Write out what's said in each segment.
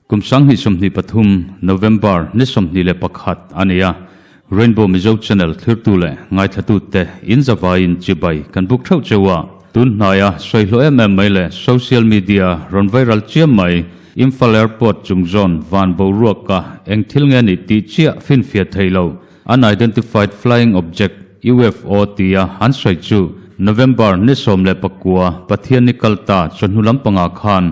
Kum 2023 November ni 21 a ni a, Rainbow Mizo Channel thlirtu leh ngaithlatute in zavaiin chibai kan buk theuh cheu a. Tun hnaia sawi hlawh em em mai leh social media rawn viral chiam mai Imphal Airport chung zawn van boruaka eng thil nge nih tih chiah finfiah thei lo Unidentified Flying Object, UFO, tia an sawi chu November ni 19 Pathianni kalta chawhnu lampangah khan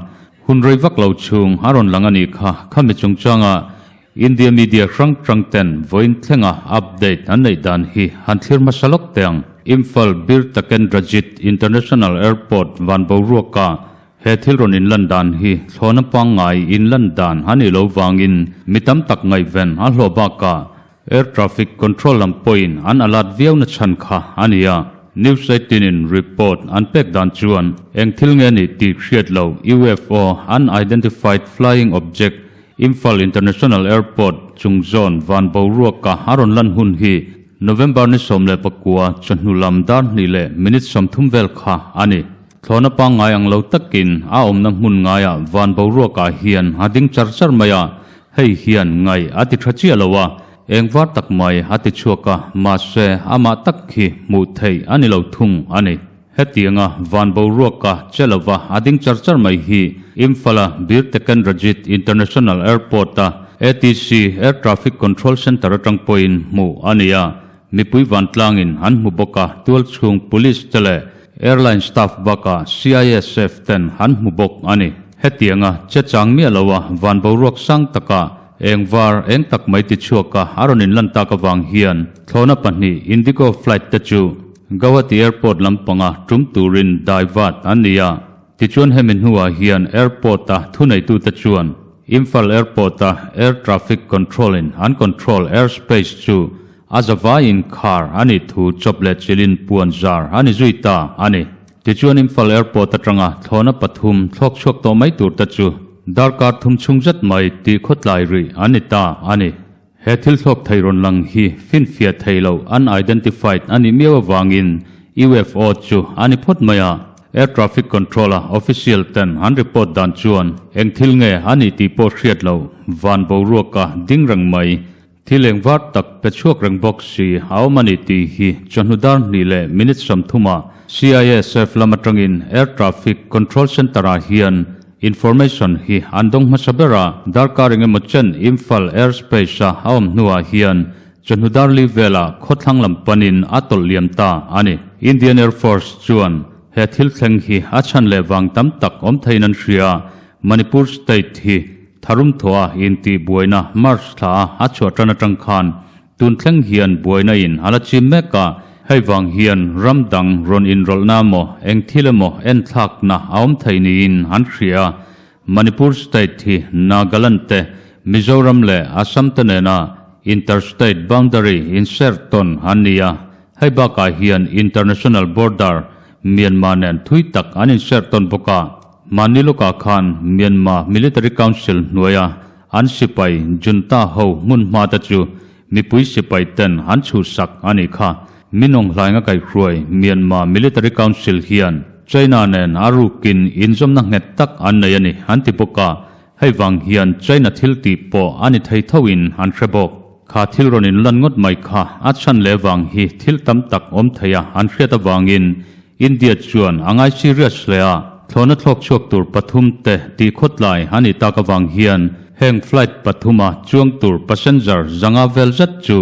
Hun rei vak lo chhung a rawn lang a nih kha, khami chungchanga India media hrang hrang ten vawiin thlenga update an neih dan hi han thlir hmasa lawk teh ang. Imphal Bir Takendrajit International Airport van boruaka he thil rawn inlan dan hi thlawhna pangngai inlan dan a nih lo vangin mi tam tak ngaihven a hlawh bakah Air traffic control lam pawhin an alert viau na chhan kha a ni a, News 18 in report an pek dan chuan eng thil nge nih tih hriat lo UFO, Unidentified Flying Object, Imphal International Airport chung zawn van boruaka a rawn lan hun hi November ni 19 chawhnu lam dar hnih leh minute 30 vel kha a ni. Thlawhna pangngai ang lo takin a awmna hmun ngaiah van boruakah hian a ding char char mai a, Hei hian ngai a ti tha chiah lo a, eng var tak mai a ti chhuak a, mahse amah tak khi hmuh theih a ni lo thung a ni. Hetianga van boruaka che lova a ding char char mai hi Imphal-a Bir Tekendrajit International Airport-a ATC, Air Traffic Control Centre, atang pawhin hmuh a ni a, mipui vantlangin an hmu bawk a, tualchhung Police te leh Airline staff bakah CISF ten an hmu bawk a ni. Hetianga che chang miah lo a van boruak sang taka eng var eng tak mai ti chhuak a a rawn inlan tak avang hian thlawhna pahnih Indigo flight te chu Guwahati Airport lampanga tum turin daivat an ni a. Tichuan hemi hnuah hian airport-a thuneitute chuan Imphal Airport-a air traffic control-in an control airspace chu A zavaiin khar a nih thu chawp leh chilin puan zar a ni zui ta a ni. Tichuan Imphal Airport atanga thlawhna pathum thlawk chhuak tawh mai tur te chu darkar thum chhung zet mai tih khawtlai rih an ni ta a ni. He thil thlawk thei rawn lang hi finfiah thei loh unidentified a nih miau avangin UFO chu a ni phawt mai a. Air Traffic Control-a official ten an report dan chuan eng thil nge a nih tih pawh hriat loh van boruaka ding reng mai Thil eng var tak pe chhuak reng bawk si a awm a ni tih hi chawhnu dar hnih leh minute 30 ah CISF lam atangin Air Traffic Control Centre ah hian information hi an dawng hmasa ber a, darkar eng emaw chen Imphal Airspace a a awm hnuah hian chawhnu dar li velah khawthlang lam panin a tawlh liam ta a ni. Indian Air Force chuan he thil thleng hi a chhan leh vang tam tak awm theiin an hria a, Manipur State hi Tharum thawha intih buaina March thla a a chhuah tan atang khan tun thleng hian buaina in a la chim mek a, hei vang hian ram dang rawn inrawlhna emaw eng thil emaw enthlakna a awm thei niin an hria. Manipur State hi Nagaland te, Mizoram leh Assam te nena inter-state boundary inserh tawn an ni a, hei bakah hian international border Myanmar nen thui tak an inserh tawn bawk a. Mahni lawkah khan Myanmar Military Council hnuaia an sipai junta ho hmun hma te chu mipui sipai ten an chhuhsak a nih kha. Minawng hlainga kaihhruai Myanmar Military Council hian China nen a rukin inzawmna nghet tak an nei a ni an ti bawk a, hei vang hian China thil tih pawh a ni thei thoin an hre bawk. Kha thil rawn inlan ngawt mai kha a chhan leh vang hi thil tam tak awm thei a an hriat avangin India chuan a ngai serious hle a, thlawhna thlawk chhuak tur pathum te tih khawtlai a nih tak avang hian heng flight pathuma chuang tur passenger zanga vel zet chu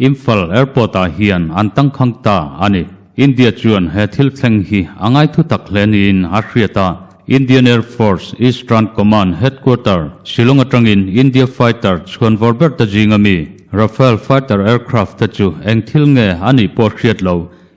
Imphal Airport ah hian an tangkhang ta a ni. India chuan he thil thleng hi a ngai thutak hle niin a hriat a, Indian Air Force Eastern Command Headquarter, Shillong atangin India fighter chhuan vawr ber te zinga mi Rafale fighter aircraft te chu eng thil nge a nih pawh hriat lo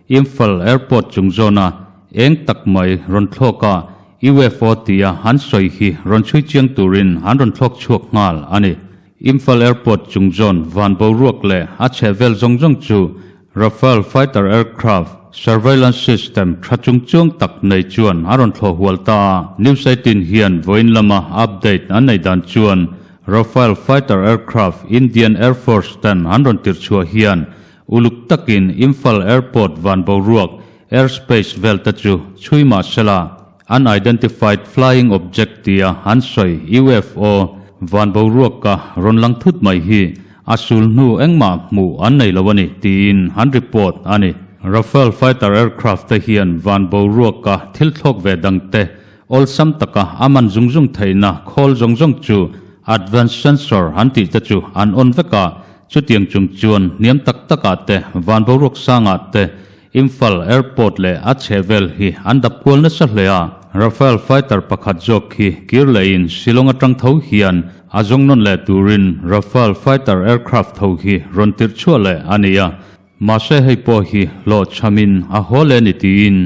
Imphal Airport chung zawna eng tak mai rawn thlawk a, UFO tia an sawi hi rawn chhui chiang turin an rawn thlawk chhuak nghal a ni. Imphal Airport chung zawn van boruak leh a chheh vel zawng zawng chu Rafale fighter aircraft surveillance system tha chung chuang tak nei chuan a rawn thlawh hual ta a. News 18 hian vawiin lama update an neih dan chuan Rafale fighter aircraft Indian Air Force ten an rawn tirhchhuah hian Uluk takin Imphal Airport van boruak, airspace, vel te chu chhui mah sela, Unidentified Flying Object tia an sawi, UFO, Van boruaka rawn lang thut mai hi a sul hnu engmah hmuh an nei lo a ni tiin an report a ni. Rafale fighter aircraft te hian van boruaka thil thlawk ve dang te awlsam taka a man zung zung theihna khawl zawng zawng chu advanced sensor an tih te chu an on vek a, chutiang chung chuan hniam tak takah te van boruak sangah te Imphal Airport leh a chhehvel hi an dap kual nasa hle a, Rafale fighter pakhat zawk khi kir lehin Shillong atang tho hian a zawng nawn leh turin Rafale fighter aircraft tho hi rawn tirh chhuah leh a ni a, mahse hei pawh hi hlawhchhamin a haw leh ni tiin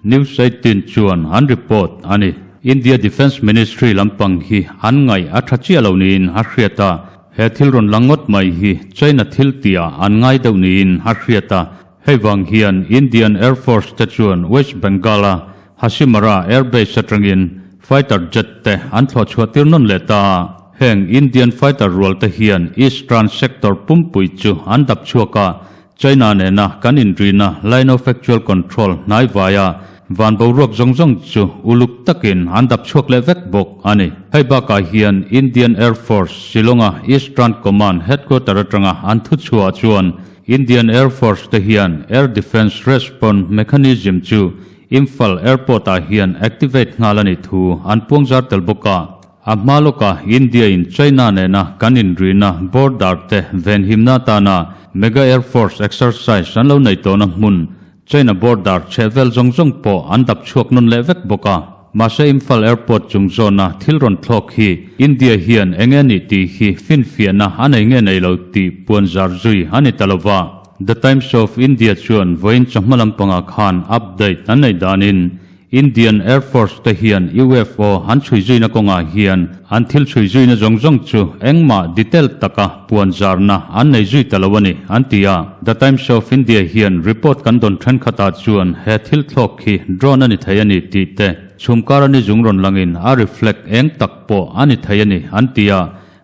News 18 chuan an report a ni. India Defence Ministry lampang hi an ngaih a tha chiah lo niin a hriat a, he thil rawn lang ngawt mai hi China thil tihah an ngai deuh niin a hriat a, Hei vang hian Indian Air Force te chuan West Bengal-a Hasimara Air Base atangin fighter jet te an thlawh chhuah tir nawn leh ta a. Heng Indian fighter rual te hian Eastern sector pumpui chu an dap chhuak a, China nena kan inrina Line of Actual Control hnai vaia van boruak zawng zawng chu uluk takin an dap chhuak leh vek bawk a ni. Hei bakah hian Indian Air Force Shillong-a Eastern Command headquarter atanga an thuchhuah chuan Indian Air Force te hian Air Defence Response Mechanism chu Imphal Airport-ah hian activate nghal a nih thu an puangzar tel bawk a. A hma lawka India-in China nena kan inrina border te venhimna atana Mega Air Force Exercise an lo nei tawhna hmun China border chhehvel zawng zawng pawh an dap chhuak nawn leh vek bawk a. Mahse Imphal Airport chung zawna thil rawn thlawk hi India hian eng nge nih tih hi finfiahna a nei nge nei lo tih puan zar zui a ni ta lo va. The Times of India chuan vawiin chawhma lampangah khan update an neih danin Indian Air Force te hian UFO an chhui zuina kawngah hian an thil chhui zuina zawng zawng chu engmah detail taka puan zarna an nei zui ta lo a ni, an ti a. The Times of India hian report kan dawn thenkhatah chuan he thil thlawk hi drone a ni thei a ni tih te, chhumkar a ni zung rawn langin a reflect eng tak pawh a ni thei a ni, an ti a.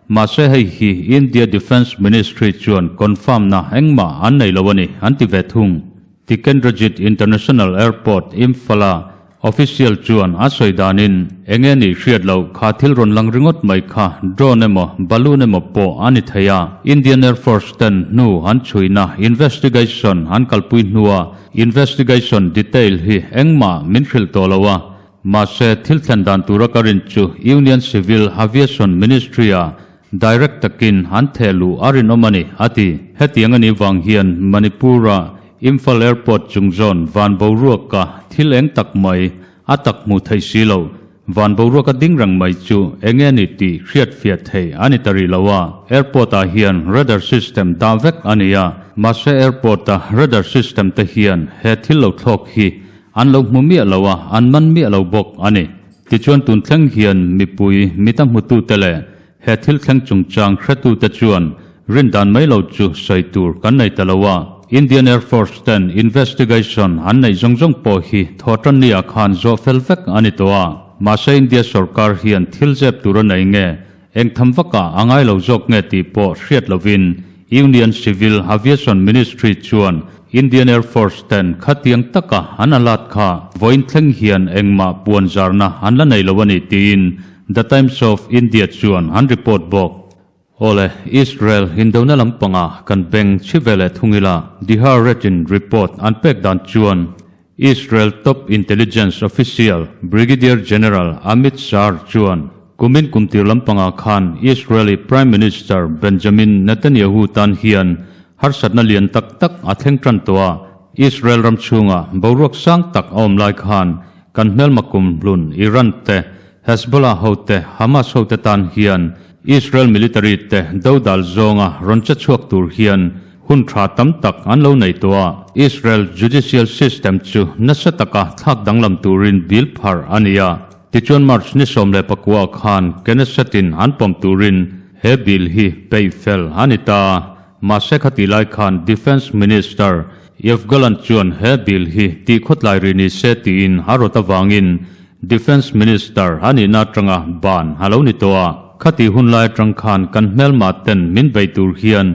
Mahse hei hi India Defence Ministry chuan confirm na engmah an nei lo a ni, an ti ve thung. Tikendrajit International Airport, Imphal-a official chuan a sawi danin, eng nge nih hriat loh kha thil rawn lang ringawt mai kha drone emaw balloon emaw pawh a ni thei a. Indian Air Force ten hnu an chhuina investigation an kalpui hnua investigation detail hi engmah min hrilh tawh lo a. Mahse, thil thlen dan tura ka rin chu Union Civil Aviation Ministry-a Direct takin an theh luh a rinawm a ni, a ti. Hetiang a nih vang hian Manipur-a Imphal Airport chung zawn van boruaka thil eng tak mai a tak hmuh theih si lo. Van boruaka ding reng mai chu eng nge ni tih hriat fiah theih a ni ta rih lo a. Airport-ah hian radar system dah vek a ni a, mahse airport-a radar system te hian he thil lo thlawk hi an lo hmu miah lo a, an man miah lo bawk a ni. Tichuan tun thleng hian mipui mit a hmutute leh he thil thleng chungchang hretute chuan rindan mai lo chu sawi tur kan nei ta lo a. Indian Air Force ten investigation an neih zawng zawng pawh hi thawhtanni ah khan zawh fel vek a ni tawh a. Mahse India sorkar hian thil zep tur a nei nge Eng tham vakah a ngai lo zawk nge tih pawh hriat lovin Union Civil Aviation Ministry chuan Indian Air Force ten khatiang taka an alat kha vawiin thleng hian engmah puan zarna an la nei lo a ni tiin The Times of India chuan an report bawk. Awle, Israel indona lampangah kan beng chhi ve leh thung ila, Dihar Retin report an pek dan chuan Israel top intelligence official Brigadier General Amit Shar chuan kumin kum tir lampangah khan Israeli Prime Minister Benjamin Netanyahu tan hian harsatna lian tak tak a thleng tan tawh a. Israel ram chhungah boruak sang tak a awm lai khan kan hmelma kum hlun Iran te, Hezbollah hote, Hamas hote tan hian Israel military te dodal zawnga rawn che chhuak tur hian Hun tha tam tak an lo nei tawh a, Israel judicial system chu nasa taka thlak danglam turin bill phar a ni a. Tichuan March ni 19 ah khan Knesset-in an pawm turin he bill hi peih fel a ni ta a. Mahse khati lai khan Defence Minister Yoav Gallant chuan he bill hi tih khawtlai ri ni se tiin a rawt avangin Defence Minister a nihna atanga ban a lo ni tawh a. Khati hun lai atang khan kan hmelma ten min bei tur hian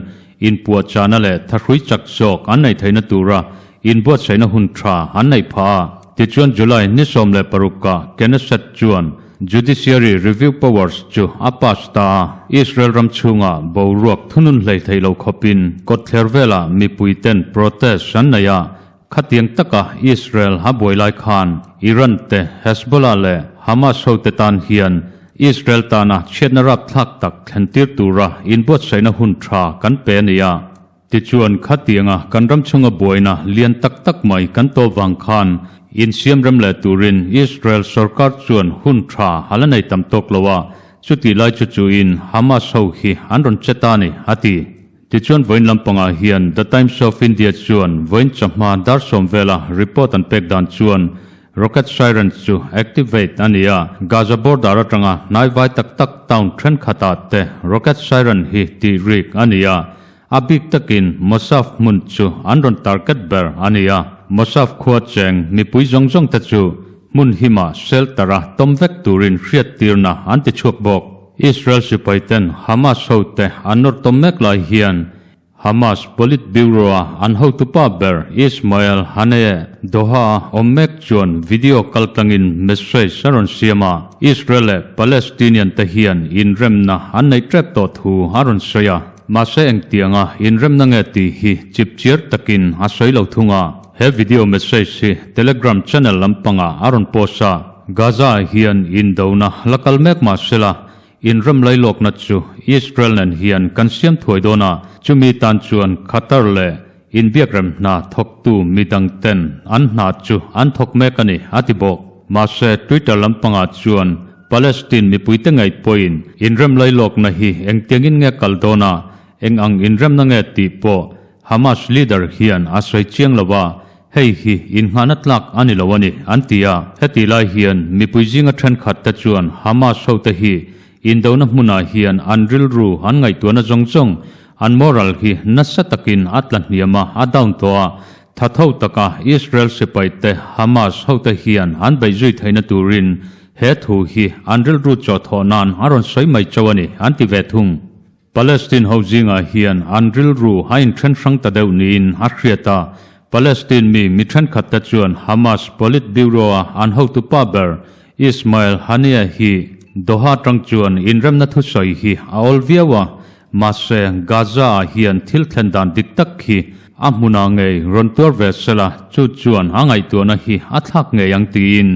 Inpuahchahna leh thahrui chak zawk an neih theihna tura inbuatsaihna hun tha an neih phah a. Tichuan July ni 16 ah Knesset chuan Judiciary Review Powers chu a pass ta a. Israel ram chhunga boruak thunun hlei thei lo khawpin kawtthler velah mipui ten protest an nei a, khatiang taka Israel a buai lai khan Iran te, Hezbollah leh Hamas hote tan hian Israel tana chhiatna rapthlak tak thlentir tura inbuatsaihna hun tha kan pe a ni a. Tichuan, khatianga kan ram chhunga buaina lian tak tak mai kan tawh vang khan insiam rem leh turin Israel sorkar chuan hun tha a la nei tam tawk lo a, chutih lai chu chuin Hamas ho hi an rawn che ta a ni, a ti. Tichuan vawiin lampangah hian The Times of India chuan vawiin chawhma dar sawm vela report an pek dan chuan rocket siren chu activate a ni a, Gaza border atanga hnaivai tak tak town thenkhatah te rocket siren hi tih rik a ni a, A bik takin Mosaf hmun chu an rawn target ber a ni a, Mosaf khua cheng mipui zawng zawng te chu hmun hima shelter a tawm vek turin hriattirna an ti chhuak bawk. Israel sipai ten Hamas ho te an nawr tawm mek lai hian Hamas Politburo a an hotupa ber Ismail Haniyeh Doha a awm mek chuan video kaltlangin message a rawn siam a, Israel leh Palestinian te hian inremna an neih tep tawh thu a rawn sawi a. Mahse engtianga inremna nge tih hi chipchiar takin a sawi lo thung a. He video message hi Telegram channel lampangah a rawn post a. Gaza-ah hian indona la kal mek mah sela, inrem lailawkna chu Israel nen hian kan siam thuai dawn a, chumi tan chuan Qatar leh inbiakrem hna thawktu midang ten an hna chu an thawk mek a ni, a ti bawk. Mahse Twitter lampangah chuan Palestine mipuite ngaih pawhin inrem lailawkna hi engtiangin nge kal dawn a, eng ang inremna nge tih pawh Hamas leader hian a sawi chiang lo a, hei hi innghahna tlak a ni lo a ni, an ti a. Hetih lai hian mipui zinga thenkhat te chuan Hamas hote hi indona hmunah hian an rilru an ngaihtuahna zawng zawng, an moral hi nasa takin a tla hniam a, a down tawh a, Tha tho taka Israel sipaite Hamas hote hian an beih zui theihna turin he thu hi an rilru chaw thawh nan a rawn sawi mai chauh a ni, an ti ve thung. Palestine ho zingah hian an rilru a inthen hrang ta deuh niin a hriat a, Palestine mi mi thenkhatte chuan Hamas Politburo-a an hotupa ber Ismail Haniyeh hi Doha atang chuan inremna thusawi hi a awl viau a, Mahse, Gaza-ah hian thil thlen dan dik tak hi a hmunah ngei rawn tuar ve sela, chu chuan a ngaihtuahna hi a thlak ngei ang tiin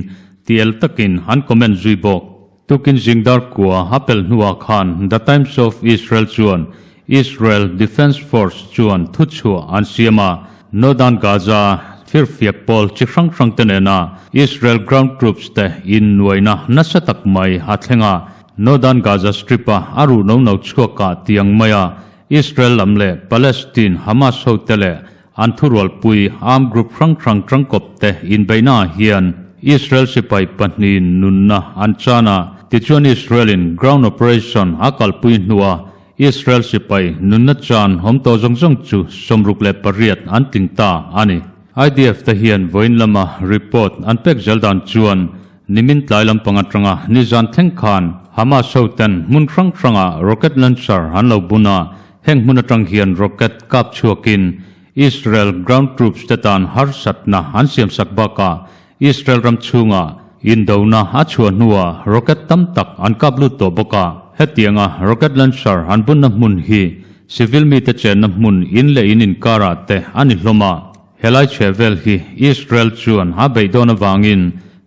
tiel takin an comment zui bawk. Tukin zingdar kua a pel hnuah khan The Times of Israel chuan Israel Defence Force chuan thuchhuah an siam a, Northern Gaza firfiak pawl chi hrang hrangte nena Israel ground troops te innuaina nasa tak mai a thleng a, Northern Gaza Strip-a a ruh no no chhuak ah tiang mai a, Israel lam leh Palestine Hamas hote leh an thurualpui armed group hrang hrang tangkawp te inbeihna ah hian Israel sipai pahnihin nunna an chan a, tichuan Israel-in ground operation a kalpui hnua Israel sipai nunna chan awm tawh zawng zawng chu 68 an tling ta a ni. IDF te hian vawiin lama report an pek zel dan chuan Nimin tlai lampang atanga nizan thleng khan Hamas ho ten hmun hrang hrangah rocket launcher an lo bun a, heng hmun atang hian rocket kap chhuakin Israel ground troops te tan harsatna an siamsak bakah Israel ram chhungah indona a chhuah hnuah rocket tam tak an kap lut tawh bawk a. Hetianga rocket launcher an bunna hmun hi civil mite chenna hmun in leh in inkarah te a ni hlawm a. Helai chhe vel hi Israel chuan a beih dawn avangin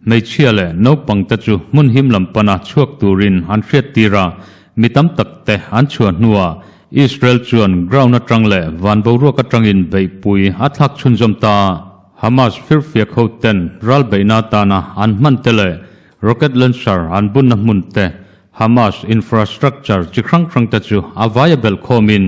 hmeichhia leh naupang te chu hmun him lam pana chhuak turin an hriat tir a, mi tam tak te an chhuah hnuah Israel chuan ground atang leh van boruak atangin beihpui a thlak chhunzawm ta a. Hamas firfiak ho ten ral beihna atana an hman te leh rocket launcher an bunna hmun te Hamas infrastructure chi hrang hrang te chu a vaia belh khawmin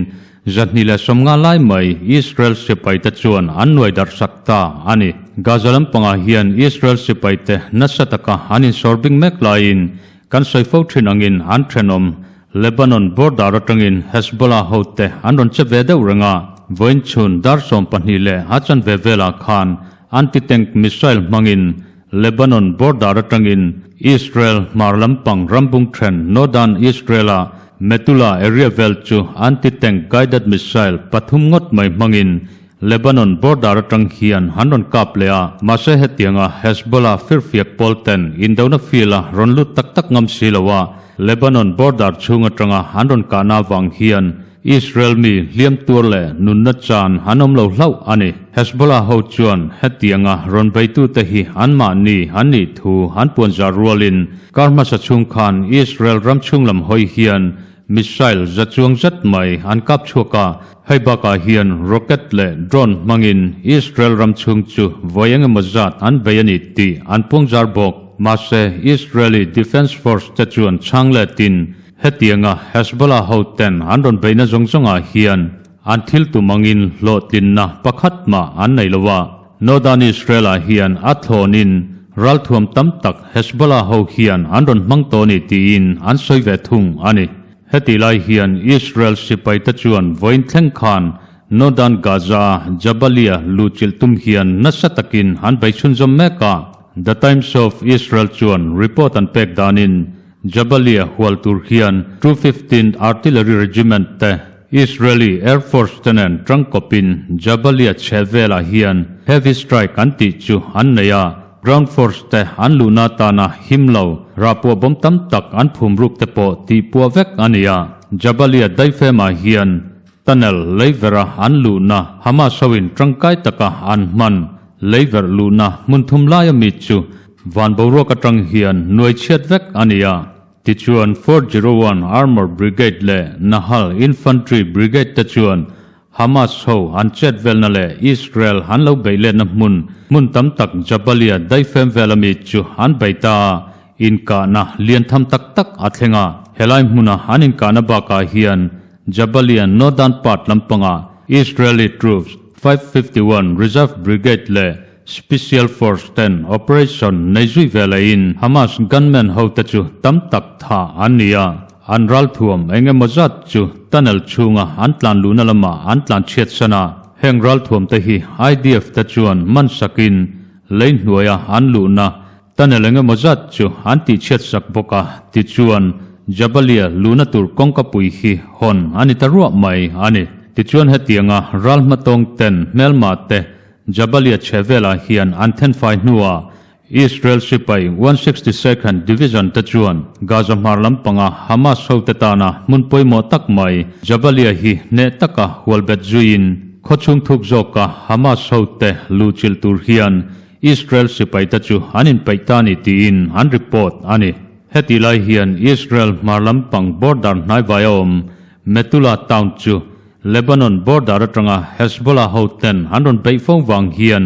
250 lai mai Israel sipai te chuan an nuai darh sak ta a ni. Gaza lampangah hian Israel sipai te nasa taka an insawr bing mek laiin kan sawi fo thin angin an thenawm Lebanon border atangin Hezbollah hote an rawn che ve deuh reng a, vawiin chhun dar 12 leh a chanve velah khan anti-tank missile hmangin Lebanon border atangin Israel hmar lampang rambung then Northern Israel-a Metula area vel chu anti-tank guided missile pathum ngawt mai hmangin Lebanon border atang hian an rawn kap leh a, mahse hetianga Hezbollah firfiak pawl ten indona field a rawn lut tak tak ngam si lo a, Lebanon border chhung atanga an rawn kahna avang hian Israel mi hliam tuar leh nunna chan an awm lo hlauh a ni. Hezbollah ho chuan hetianga rawn beitute hi anmahni an nih thu an puanzar rualin kar hmasa chhung khan Israel ram chhung lam hawi hian Missile za chuang zet mai an kap chhuak a, hei bakah hian rocket leh drone hmangin Israel ram chhung chu vawi eng emaw zat an bei a ni tih an puangzar bawk. Mahse, Israeli Defence Force te chuan chhang letin hetianga Hezbollah ho ten an rawn beihna zawng zawngah hian an thil tum angin hlawhtlinna pakhat mah an nei lo a. Northern Israel-ah hian a thlawnin ralthuam tam tak Hezbollah ho hian an rawn hmang tawh a ni tiin an sawi ve thung a ni. Hetih lai hian Israel sipaite chuan vawiin thleng khan Northern Gaza-a Jabalia luhchilh tum hian nasa takin an bei chhunzawm mek a. The Times of Israel chuan report an pek danin Jabalia hual tur hian 215 Artillery Regiment te Israeli Air Force te nen tangkawpin Jabalia chheh velah hian heavy strike an tih chu an nei a, ground force te an luhna atana him lo rahpuah bawm tam tak an phum ruk te pawh tih puah vek a ni a. Jabalia daifemah hian tunnel leivera an luhna Hamas hoin tangkai taka an hman leiverh luhna hmun thum laia mi chu van boruak atang hian nuai chhiat vek a ni a. Tichuan, 401 Armored Brigade leh Nahal Infantry Brigade te chuan Hamas ho an chet velna leh Israel an lo beih letna hmun hmun tam tak Jabalia daifem vel ami chu an bei ta a, inkahna lian tham tak tak a thleng a. Helai hmuna an inkahna bakah hian Jabalia northern part lampangah Israeli troops 551 Reserve Brigade leh Special Force ten operation nei zui ve laiin Hamas gunmen ho te chu tam tak thah an ni a, an ralthuam eng emaw zat chu tunnel chhunga an tlan luhna lamah an tlan chhiat san a, heng ralthuam te hi IDF te chuan man sakin lei hnuaia an luhna tunnel eng emaw zat chu an tih chhiat sak bawk a, tichuan Jabalia luhna tur kawngka pui hi hawn a ni ta ruah mai a ni. Tichuan hetianga ral hmatawng ten hmelma te Jabalia chhe velah hian an thenfai hnuah Israel sipai 162nd Division te chuan Gaza hmar lampanga Hamas hote tana hmun pawimawh tak mai Jabalia hi hneh taka hualbet zuiin khawchhung thuk zawka Hamas hote luhchilh tur hian Israel sipaite chu an inpeih ta ni tiin an report a ni. Hetih lai hian Israel hmar lampang border hnaivai a awm Metula town chu Lebanon border atanga Hezbollah ho ten an rawn beih fo vang hian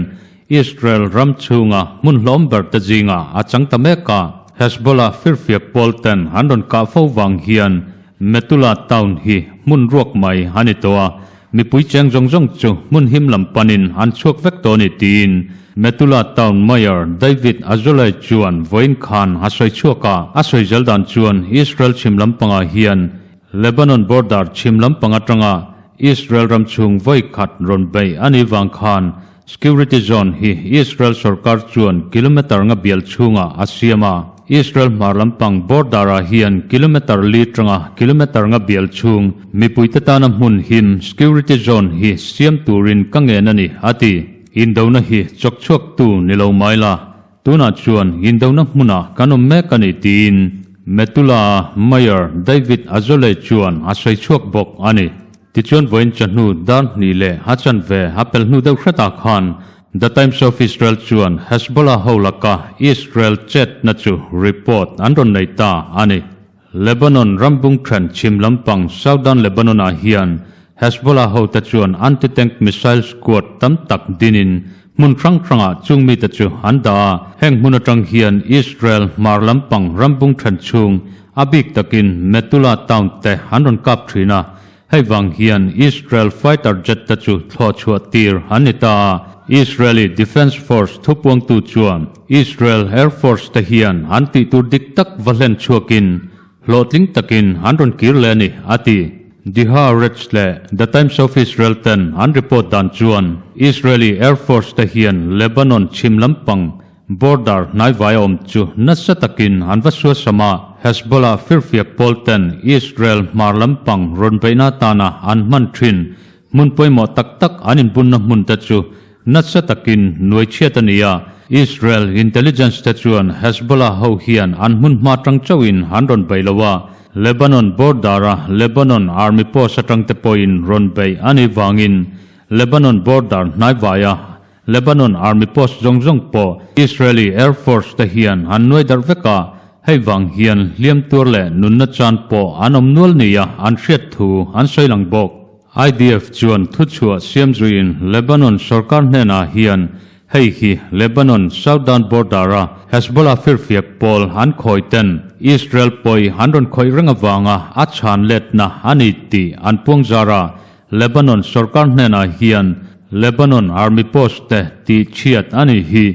Israel ram chhunga hmun hlawm ber te zingah a chang ta mek a. Hezbollah firfiak pawl ten an rawn kah fo vang hian Metula town hi hmun ruak mai a ni tawh a, mipui cheng zawng zawng chu hmun him lam panin an chhuak vek tawh a ni tiin Metula town Mayor David Azulay chuan vawiin khan a sawi chhuak a. A sawi zel dan chuan Israel chhim lampangah hian Lebanon border chhim lampang atanga Israel ram chhung vawi khat rawn beih a nih vang khan security zone hi Israel sorkar chuan kilometre nga bial chhungah a siam a. Israel hmar lampang border ah hian kilometre li tanga kilometre nga bial chhung mipuite tana hmun him security zone hi siam turin ka ngen a ni, a ti. Indona hi chawk chhuaktu ni lo mai la. Tunah chuan indona hmunah kan awm mek a ni tiin Metula Mayor David Azole chuan a sawi chhuak bawk a ni. Tichuan vawiin chahnu dar hnih leh a chanve a pel hnu deuh hretah khan The Times of Israel chuan Hezbollah ho laka Israel chetna chu report an rawn nei ta a ni. Lebanon rambung then chhim lampang Southern Lebanon-ah hian Hezbollah hote chuan anti-tank missile squad tam tak dinin hmun hrang hrangah chung mite chu an dah a. Heng hmun atang hian Israel hmar lampang rambung then chhung a bik takin Metula town te an rawn kap thin a. Hei vang hian Israel fighter jet te chu thlawh chhuah tir an ni ta a. Israeli Defence Force thupuangtu chuan Israel Air Force te hian an tih tur dik tak va hlen chhuakin hlawhtling takin an rawn kir leh a ni, a ti. The Haaretz leh The Times of Israel ten an report dan chuan Israeli Air Force te hian Lebanon chhim lampang Border hnaivai a awm chu nasa takin an va suasam a, Hezbollah firfiak pawl ten Israel hmar lampang rawn beihna atana an hman thin. Hmun pawimawh tak tak an inbunna hmun te chu nasa takin nuai chhiat a ni a. Israel intelligence te chuan Hezbollah ho hian an hmun hma tang chauhin an rawn bei lo a, Lebanon border-a Lebanon army post atang te pawhin rawn bei a nih vangin Lebanon border hnaivaia Lebanon army post zawng zawng pawh Israeli Air Force te hian an nuai darh vek a, hei vang hian hliam tuar leh nunna chan pawh an awm nual nia an hriat thu an sawi lang bawk. IDF chuan thuchhuah siam zuiin Lebanon sorkar hnenah hian hei hi Lebanon southern border-a Hezbollah firfiak pawl an khawi ten Israel pawi an rawn khawih reng avanga a chhan letna a ni tih an puang zar a, Lebanon sorkar hnenah hian Lebanon Army post te tih chhiat a nih hi.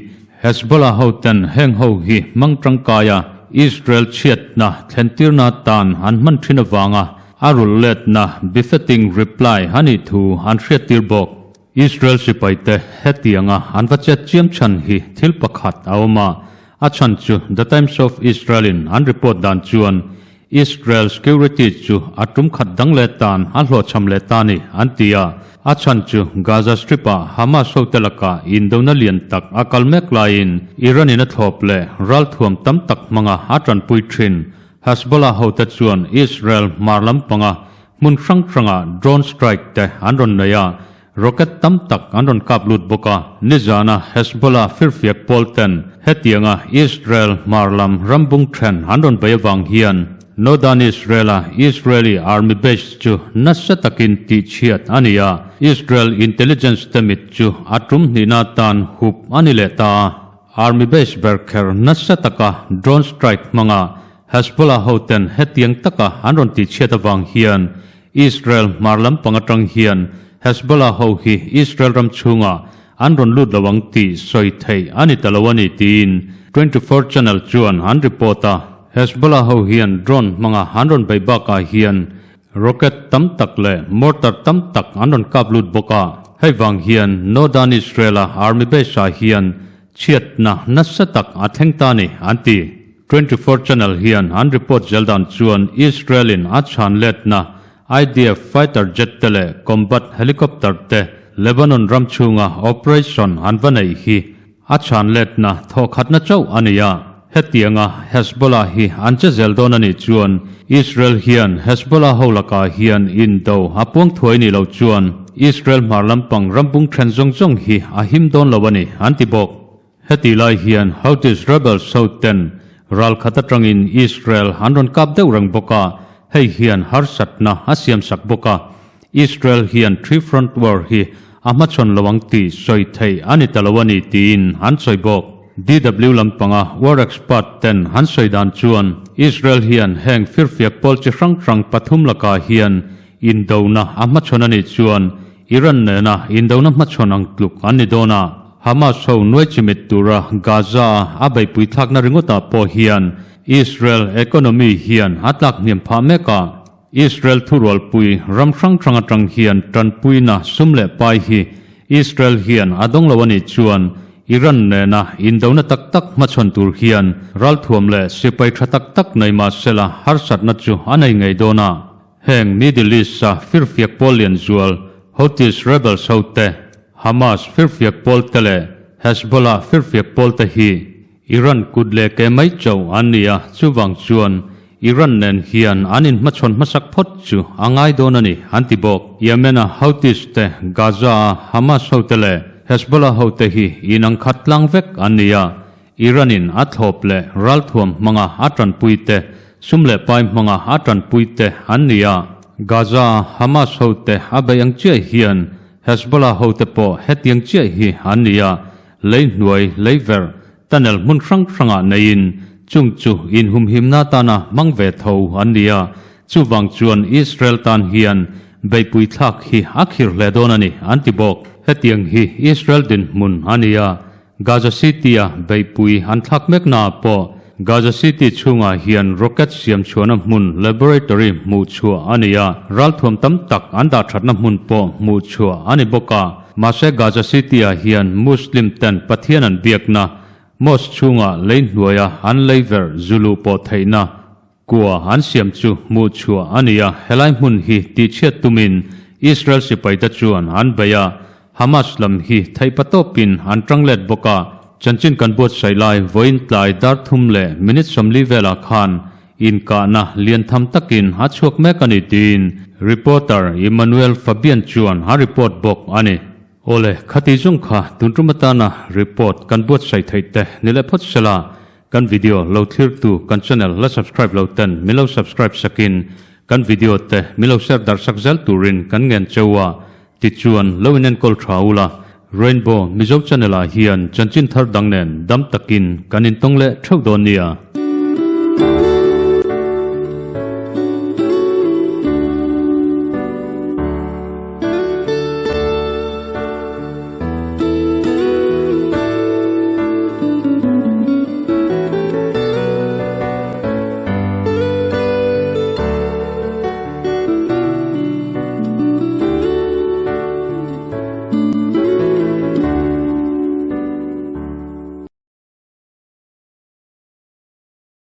Hezbollah hoten heng ho hi hmang tangkaia Israel chhiatna thlentirna tan an hman thin avanga a rulh letna befitting reply a nih thu an hriattir bawk. Israel sipaite hetianga an va chet chiam chhan hi thil pakhat a awm a, a chhan chu The Times of Israel-in an report dan chuan Israel security chu a tum khat dang leh tan a hlawhchham leh ta ni, an ti a. A chhan chu Gaza Strip-ah Hamas hote lakah indona lian tak a kal mek laiin Iran-in a thlawp leh ralthuam tam tak hmanga a tanpui thin. Hezbollah hote chuan Israel hmar lampanga hmun hrang hrangah drone strike te an rawn nei a, Rocket tam tak an rawn kap lut bawk a. Nizana Hezbollah firfiak pawl ten hetianga Israel hmar lam rambung then an rawn bei avang hian Northern Israel-a Israeli army base chu nasa takin tihchhiat a ni a, Israel intelligence te mit chu a tum hnihna atan hup a ni leh ta a. Army base ber kher nasa taka drone strike hmanga Hezbollah hoten hetiang taka an rawn tihchhiat avang hian Israel hmar lampang atang hian Hezbollah ho hi Israel ram chhungah an rawn lut lo ang tih sawi theih a ni ta lo a ni tiin 24 channel chuan an report a. Hezbollah ho hian drone hmanga an rawn bei bakah hian rocket tam tak leh mortar tam tak an rawn kap lut bawk a. Hei vang hian Northern Israel-a army base-ah hian chhiatna nasa tak a thleng ta a ni an ti. 24 channel hian an report zel dan chuan Israel-in a chhan letna IDF fighter jet te leh combat helicopter te Lebanon ram chhunga operation an va neih hi a chhan letna thawhkhatna chauh a ni a. Hetianga Hezbollah hi an che zel dawn a nih chuan Israel hian Hezbollah ho lakah hian indo a puang thuai nih loh chuan Israel hmar lampang rambung then zawng zawng hi a him dawn lo a ni an ti bawk. Heti lai hian Houthis rebels ho ten ral khat atangin Israel an rawn kap deuh reng bawk a, hei hian harsatna a siam sak bawk a. Israel hian Three Front War hi a hmachhawn lo ang tih sawi theih a ni ta lo a ni tiin an sawi bawk. DW lampanga war expert ten an sawi dan chuan Israel hian heng firfiak pawl chi hrang hrang pathum lakah hian indona a hmachhawn a nih chuan Iran nena indona hmachhawn ang tluk an ni dawn a, Hamas ho nuai chimit tura Gaza-a a beihpui thlakna ringawtah pawh hian Israel economy hian a tlak hniam phah mek a. Israel thurualpui ram hrang hrang atang hian tanpuina sum leh pai hi Israel hian a dawng lo a nih chuan Iran nena indona tak tak hmachhawn tur hian ralthuam leh sipai tha tak tak nei mah sela harsatna chu a nei ngei dawn a. Heng Middle East-a firfiak pawl lian zual Houthis rebels hote, Hamas firfiak pawl te leh Hezbollah firfiak pawl te hi Iran kut leh ke mai chauh an ni a, chuvang chuan Iran nen hian an inhmachhawn hmasak phawt chu a ngai dawn a ni, an ti bawk. Yemen-a Houthis te, Gaza-a Hamas hote leh Hezbollah hote hi inang khat tlang vek an ni a, Iran-in a thlawp leh ralthuam hmanga a tanpui te, sum leh pai hmanga a tanpui te an ni a. Gaza-a Hamas hote a beih ang chiah hian Hezbollah hote pawh hetiang chiah hi an ni a, lei hnuai, lei verh, tunnel hmun hrang hrangah neiin chung chu inhumhimna atana hmang ve tho an ni a. Chuvang chuan Israel tan hian beihpui thlak hi a khir hle dawn a ni, an ti bawk. Hetiang hi Israel dinhmun a ni a, Gaza City-a beihpui an thlak meknaah pawh Gaza City chhungah hian rocket siam chhuahna hmun laboratory hmuh chhuah a ni a, ralthuam tam tak an dah thatna hmun pawh hmuh chhuah a ni bawk a. Mahse Gaza City-ah hian Muslim ten Pathian an biakna mosque chhungah lei hnuaia an lei verh zu luh pawh theihna Kua an siam chu hmuh chhuah a ni a, helai hmun hi tihchhiat tumin Israel sipaite chuan an bei a, Hamas lam hi theihpatawpin an tang let bawk a, chanchin kan buatsaih lai vawiin tlai dar thum leh minute 40 velah khan inkahna lian tham takin a chhuak mek a ni tiin reporter Emmanuel Fabian chuan a report bawk a ni. Awle, khati zawng kha tun tum atana report kan buatsaih theih te ni leh phawt sela, kan video lo thlirtu kan channel la subscribe lo ten min lo subscribe sakin kan video te min lo share darh sak zel turin kan ngen cheu a, tichuan lo inenkawl tha ula, Rainbow Mizo channel ah hian chanchin thar dang nen dam takin kan intawng leh theuh dawn nia.